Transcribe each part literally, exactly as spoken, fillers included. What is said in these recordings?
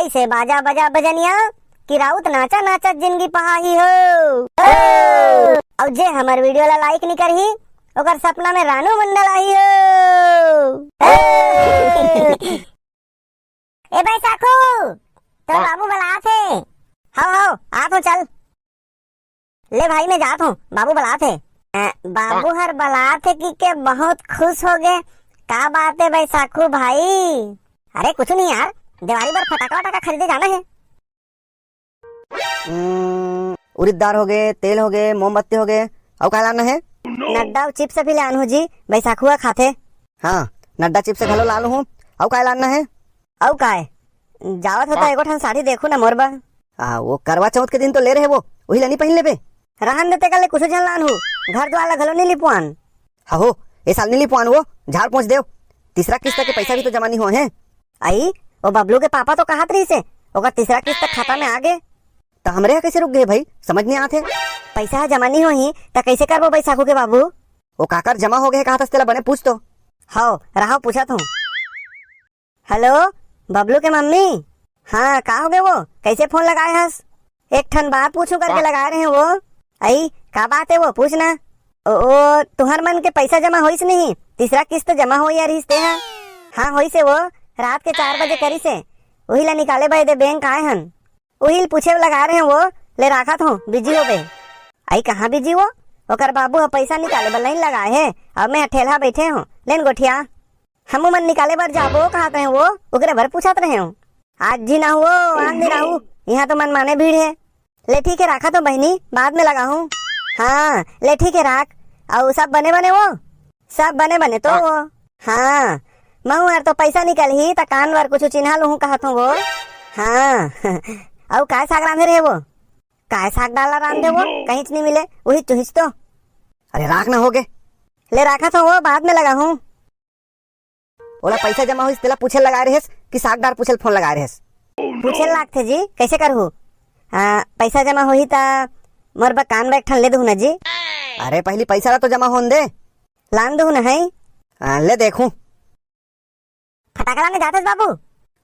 से बाजा बजा बजनिया कि राउत नाचा नाचा जिंदगी पहाही हो। अउ जे हमर वीडियो ला लाइक नी करही, ओकर सपना में रानू मंडल आही हो। ए बैसाखू, तोर हाँ। बाबू बलात हे। हव, हव, आत हो, चल। ले भाई, मैं जात हूँ, बाबू बलात हे। अ, बाबू हर बलात हे कि के बहुत खुश हो गे। का बात हे बैसाखू भाई? अरे कुछ नहीं यार, दिवाली बर फटाका वटाका खरीदे जाना हे। हम्म, उरिद दार होगे, तेल होगे, मोमबत्ती होगे, अउ का लाना हे? नड्डा अउ चिप्स भी लान हो जी, बैसाखुआ खाथे। हाँ, नड्डा चिप्स घलो लान हूँ। अउ का लाना हे? अउ काय? जावत हो त हाँ। एगो ठन साड़ी देखू ना मोर बर। आ, वो करवा चौथ के दिन तो ले रहे वो, वही ला नी पहिन लेबे? रहन दे, तेकर ले कुछु झन लान हूँ, घर द्वार ला घलो नी लिपवान। हहो, ए साल नी लिपवान वो, झाड़ पोंछ देव। तीसरा किस्त के पैसा भी तो जमा नी हुआ है। आई, वो बबलू के पापा तो कहत रहिस हे, ओकर तीसरा किस्त खाता में आ गे। त हमरे ह कइसे रुक गे भाई, समझ नी आत हे। पैसा ह जमा नी होही, त कइसे करबो बैसाखू के बाबू? वो काकर जमा हो गे हे कहत हस, तेला बने पूछ तो। हव, रहाव, पूछत हूँ। हेलो, बबलू के मम्मी। हाँ, का हो गे वो? कइसे फोन लगाए हस? एक ठन बात पूछू करके लगाए रहे वो। अई, का बात हे वो? पूछ ना। ओ, ओ, तुहर मन के पैसा जमा होइस नहीं? तीसरा किस्त जमा होइया रहिस ते हा? हाँ, होइस हे वो। रात के चार बजे करिस हे। उही ला निकाले बर एदे बैंक आए हन। उही ल पूछे बर लगा रहे हो, ले राखत हो, बिजी होबे। आई कहाँ बिजी वो? ओकर बाबू ह पैसा निकाले बर लाइन लगाए हे, अब मैं ह ठेलहा बैठे हो, लेन गोठिया। हमू मन निकाले बर जाबो कहत रहे वो, ओकरे बर पूछत रहे हो। आज जी ना हुओ, आन दिन आहू, यहाँ तो मनमाने भीड़ हे। ले ठीक हे, राखत हो बहिनी, बाद में लगाहूँ। हाँ, ले ठीक हे, राख। अउ सब बने बने वो? सब बने बने तो वो। हाँ, महू हर तो पैसा निकलही त कान बर कुछु चिन्हा लूहूँ कहत हूँ वो। हाँ। अउ काय साग रांधे रहे वो? काय साग डाला रांधे वो? कहींच नी मिले, उही चुहिस तो। अरे राख ना, हो गे। ले राखत हूँ वो, बाद में लगाहूँ। ओला पैसा जमा होइस तेला पूछे लगाए रहेस कि साग डार पूछे ल फोन लगाए रहेस? पूछे ल लागथे जी, कइसे करहू? आ, पैसा जमा होही त मोर बर कान बर एक ठन ले दुहू ना जी। अरे पहली पैसा ला तो जमा होन दे। लान दुहू ना है। आ, ले देखूं। फटाका लाने जाथस बाबू?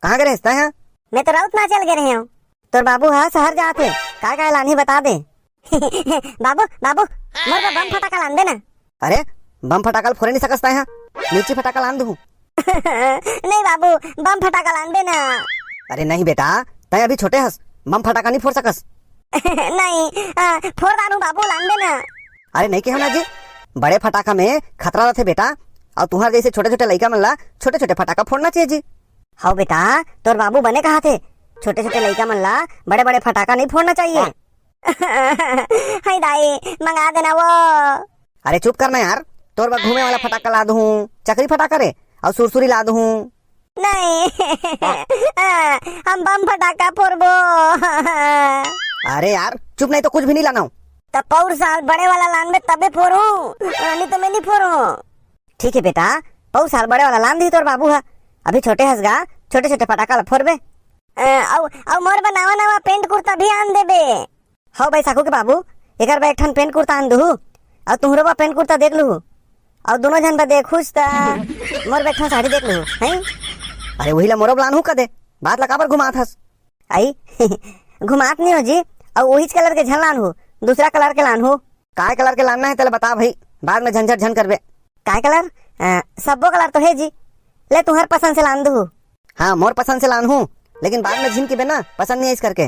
कहाँ गे रहेस तैं हा? मैं तो राउत ना चल गे रहे हूँ। तोर बाबू हा शहर जात हे, काय काय लानही बता दे। बाबू, बाबू, मोर बर बम फटाका लान दे ना। अरे, बम फटाका ल फोरे नहीं सकस तैं हा, मिर्ची फटाका लान दूँ। नहीं बाबू, बम फटाका लान दे ना। अरे नहीं बेटा, तैं अभी छोटे हस, बम फटाका नहीं फोर सकस। नहीं, आ, फोर दानू बाबू, लान दे ना। अरे नहीं कहे ना जी, बड़े फटाका में खतरा रहथे बेटा, अउ तुहर जैसे छोटे छोटे लइका मन ला छोटे छोटे फटाका फोड़ना चाहिए जी। हव बेटा, तोर बाबू बने कहा थे, छोटे छोटे लइका मन ला बड़े बड़े फटाका नहीं फोड़ना चाहिए। हाय दाई, मंगा देना वो। अरे चुप करना यार, तोर बर घूमे वाला फटाका ला दूँ, चकरी फटाका रे, अउ सुरसुरी ला दूँ। नहीं, हम बम फटाका फोड़बो। अरे यार चुप, नहीं तो कुछ भी नहीं लाना हो। त पौर साल बड़े वाला लानबे तबे फोड़ू, नहीं तो मैं नहीं फोड़ू। ठीक है बेटा, पौर साल बड़े वाला लान दी तोर बाबू हा, अभी छोटे हस गा, छोटे छोटे फटाका ला फोड़बे। अ, अउ, अउ मोर बर नवा नवा पेंट कुर्ता भी आन देबे। हव बैसाखू के बाबू, एकर बर एक ठन पेंट कुर्ता आन दुहू, अउ तुहरो बर पेंट कुर्ता देख लुहू, अउ दोनों झन बर देखूस त मोर बर एक ठन साड़ी देख लुहू, हैं? अरे वही ला मोरो बर लानहू कदे, बात ला काबर घुमात हस? आई, घुमात नहीं हो जी, अउ वहीच कलर के झन लानहू, दूसरा कलर के लानहू। काय कलर के लानना है तेला बता भाई, बाद में झंझट झन करबे। काय कलर? अ, सब्बो कलर तो है जी, ले तुहर पसंद से लान दुहू। हाँ, मोर पसंद से लानहू, लेकिन बाद में झिन किबे ना, पसंद नहीं आइस करके।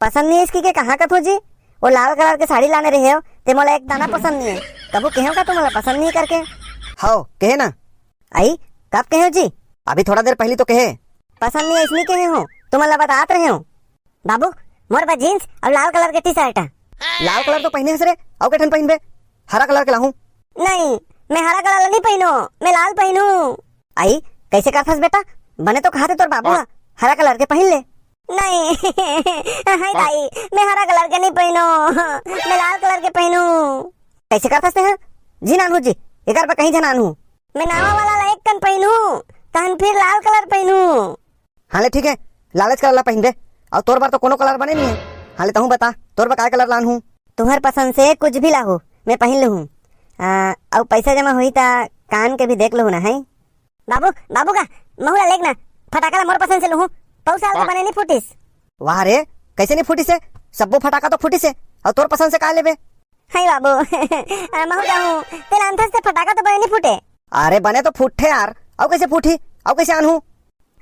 पसंद नहीं आइस कहिके कहाँ कथो जी? वो लाल कलर के साड़ी लाने रहे हो, ते मोला एक दाना पसंद नहीं है। कभू कहेव का तुमला पसंद नहीं करके? हव, कहे ना। आई, कब कहेव जी? अभी थोड़ा देर पहली तो कहे। पसंद नहीं आइस नहीं कहे हो, तुमला बतात रहे हो। बाबू, मोर बर जींस अउ लाल कलर के टी शर्ट। लाल कलर तो पहिने हस रे, अउ के ठन पहिनबे? हरा कलर के लाहूं। नहीं, मैं हरा कलर ला नहीं पहिनो, मैं लाल पहिनू। आई, कैसे करथस बेटा? बने तो कहा थे तोर बाबू हा, हरा कलर के पहिन ले। नहीं, हाय दाई, मैं हरा कलर के नहीं पहिनो, मैं लाल कलर के पहिनू। कैसे करथस ते हा? जी नानू जी, एकर बर कहीं झन आनू। मैं नावा वाला ला एक कन पहिनू, तहन फिर लाल कलर पहिनू। हाँ ले ठीक है, लालेच कलर ला पहिनबे। अउ तोर बर तो कोनो कलर बने नहीं है। हाँ ले तहूँ बता, तोर बर काय कलर लानहूँ? तुहर पसंद से कुछ भी लाहू, मैं पहिन लूहूँ। आ, अउ पैसा जमा होही त कान के भी देख लूहूँ ना, है? बाबू, बाबू का, महू ला लेग ना, फटाका ला मोर पसंद से लूहूँ। पउर साल तो बने नहीं फूटिस। वाह रे, कैसे नहीं फूटिस हे? सब्बो फटाका तो फूटिस हे, अउ तोर पसंद से का लेबे? हाय बाबू, महू जाहूं, ते लानथस ते फटाका तो बने नहीं फूटे। अरे बने तो फूटथे यार, अउ कैसे फूटही, अउ कैसे आनहूं?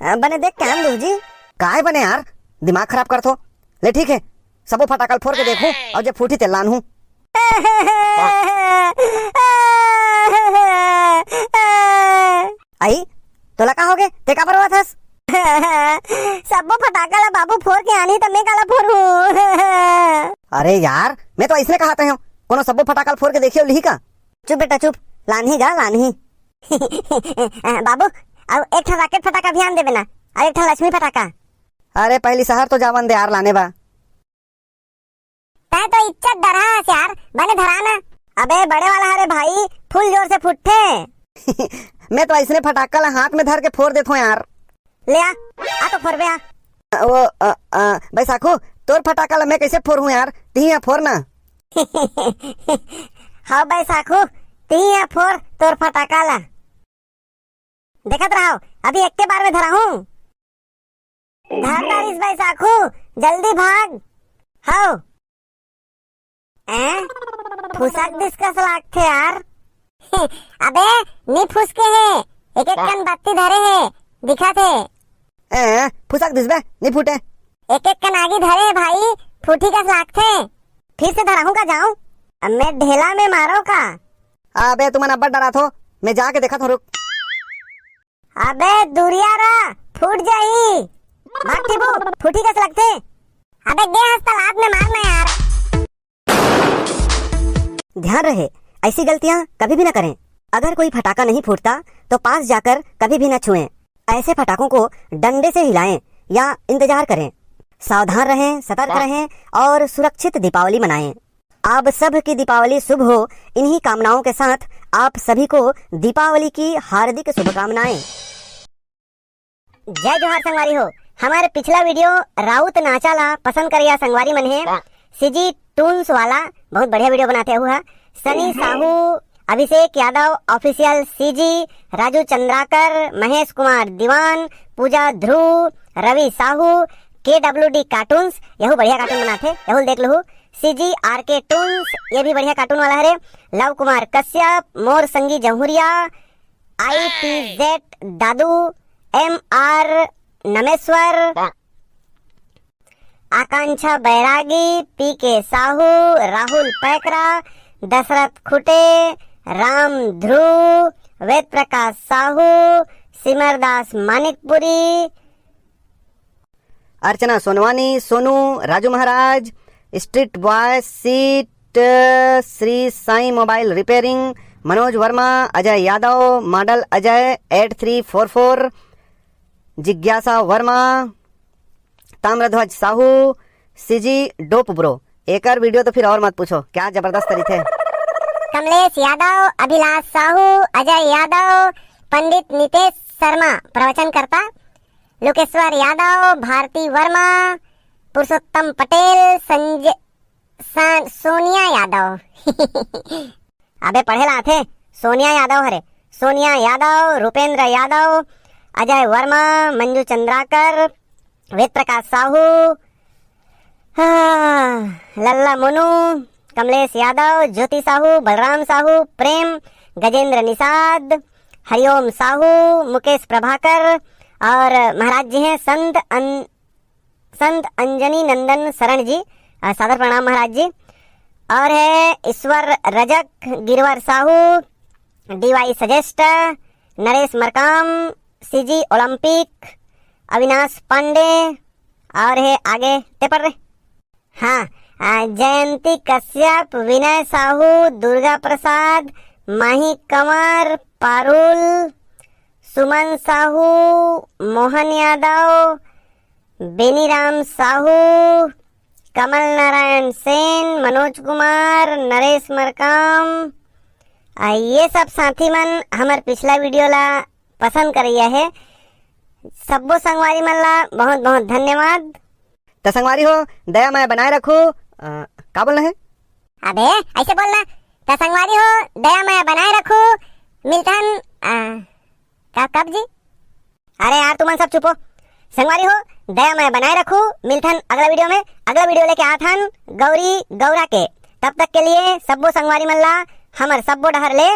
बने देख के आन दूं जी। काय बने यार, दिमाग खराब करथो। ले ठीक हे, सबो फटाका ल फोर के देखहूं, अउ जे फूटही ते लानहूं। आई, तोला का होगे? ते काबर रोवत हस? सब्बो फटाका ला बाबू फोर के आनही त मैं काला फोरहूं? अरे यार, मैं तो अइसने कहत हंव, कोनो सब्बो फटाका ला फोर के देखही अउ लिही का? चुप बेटा चुप, लानही गा लानही। बाबू, अउ एक ठन राकेट फटाका भी आन देबे ना, अउ एक ठन लक्ष्मी फटाका। अरे पहली शहर तो जावन दे यार लाने बा। तैं तो इज्जत डरहा हस यार, बने धरा ना। अबे बड़े वाला हरे भाई, फुल जोर से फुटथे। मैं तो अइसने फटाका ला हाथ में धर के फोर देथों यार। ले आ, आ तो फोरबे आ। ओ, अ, अ, बैसाखू, तोर फटाका ला मैं कैसे फोरहूं यार? तिही हा फोर ना। हव बैसाखू, तिही हा फोर तोर फटाका ला। देखत रहव, अभी एक्के बार में धराहूं। धर डारिस बैसाखू, जल्दी भाग। हव। ए, फुसक दिस कस लागथे यार। अबे, नी फुसके हे, एक एक कन बत्ती धरे हे, दिखत हे। ए, फुसक दिस बे, नी फूटे। एक एक कन आगी धरे हे भाई, फूटी कस लागथे। फिर से धराहूं का जाऊं? अब मैं ढेला में मारो का? अबे तुमन अब्बड़ डराथो, मैं जाके देखत हूं, रुक। अबे दुरिया रा, फूट जाही। भाग टिबू, फूटी कस लगथे। अबे गे हस त लात में मार ना यार। ध्यान रहे, ऐसी गलतियां कभी भी न करें। अगर कोई फटाका नहीं फूटता तो पास जाकर कभी भी न छुएं। ऐसे फटाकों को डंडे से हिलाएं या इंतजार करें। सावधान रहें, सतर्क रहें और सुरक्षित दीपावली मनाएं। आप सब की दीपावली शुभ हो। इन्हीं कामनाओं के साथ आप सभी को दीपावली की हार्दिक शुभकामनाएं। जय जोहार संगवारी हो। हमर पिछला वीडियो राउत नाचा ला पसंद करिया संगवारी मन हे, सीजी टून्स वाला, बहुत बढ़िया वीडियो बनाथे। अहू हा सनी साहू, अभिषेक यादव ऑफिशियल सीजी, राजू चंद्राकर, महेश कुमार दीवान, पूजा ध्रुव, रवि साहू, केडब्ल्यूडी कार्टून्स, यहू बढ़िया कार्टून बनाथे, यहू देख लहू। सीजी आरके टून्स, ये भी बढ़िया कार्टून वाला हरे। लव कुमार कश्यप, मोर संगी जहुरिया, आईटीजेड दादू, एमआर नमेश्वर, आकांक्षा बैरागी, पीके साहू, राहुल पैकरा, दशरथ खुटे, राम ध्रुव, वेद प्रकाश साहू, सिमरदास मानिकपुरी, अर्चना Sonwani, Sonu, Raju Maharaj, street boy, seat, Shri Sai mobile repairing, Manoj Verma, Ajay Yadav, model Ajay eight three four four, जिज्ञासा Verma, Tamradhwaj Sahu, CG dope bro. एकर वीडियो तो फिर और मत पूछो, क्या जबरदस्त तरीके। कमलेश यादव, अभिलाष साहू, अजय यादव, पंडित नितेश शर्मा प्रवचनकर्ता, लोकेश्वर यादव, भारती वर्मा, पुरुषोत्तम पटेल, संजय, सा-, सोनिया यादव। अबे पढ़े ला आथे, सोनिया यादव हरे, सोनिया यादव, रूपेंद्र यादव, अजय वर्मा, मंजू चंद्राकर, वेद प्रकाश साहू, हाँ, लल्ला मोनू, कमलेश यादव, ज्योति साहू, बलराम साहू, प्रेम, गजेंद्र निषाद, हरिओम साहू, मुकेश प्रभाकर और महाराज जी हैं संत अन-, संत अंजनी नंदन शरण जी, अ, सादर प्रणाम महाराज जी। और है ईश्वर रजक, गिरवर साहू, डीवाई सजेस्ट, नरेश मरकाम, सीजी ओलंपिक, अविनाश पांडे, और है आगे ते पढ़ रे। हाँ, आ, जयंती कश्यप, विनय साहू, दुर्गा प्रसाद, माही कंवर, पारुल, सुमन साहू, मोहन यादव, बेनीराम साहू, कमल नारायण सेन, मनोज कुमार, नरेश मरकाम, आ, ये सब साथी मन हमर पिछला वीडियो ला पसंद करइया हे। सब्बो संगवारी मन ला बहुत बहुत धन्यवाद। त संगवारी हो, दया मया बनाए रखू। अ, का बोलना है? अबे, ऐसे बोलना। त संगवारी हो, दया मया बनाए रखू। मिलथन, अ, का, कब जी? अरे यार, तुमन सब चुपो। संगवारी हो, दया मया बनाए रखू। मिलथन अगला वीडियो में। अगला वीडियो लेके आथन गौरी गौरा के। तब तक के लिए सब्बो संगवारी मन ला हमर सब्बो डहर ले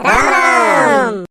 राम राम।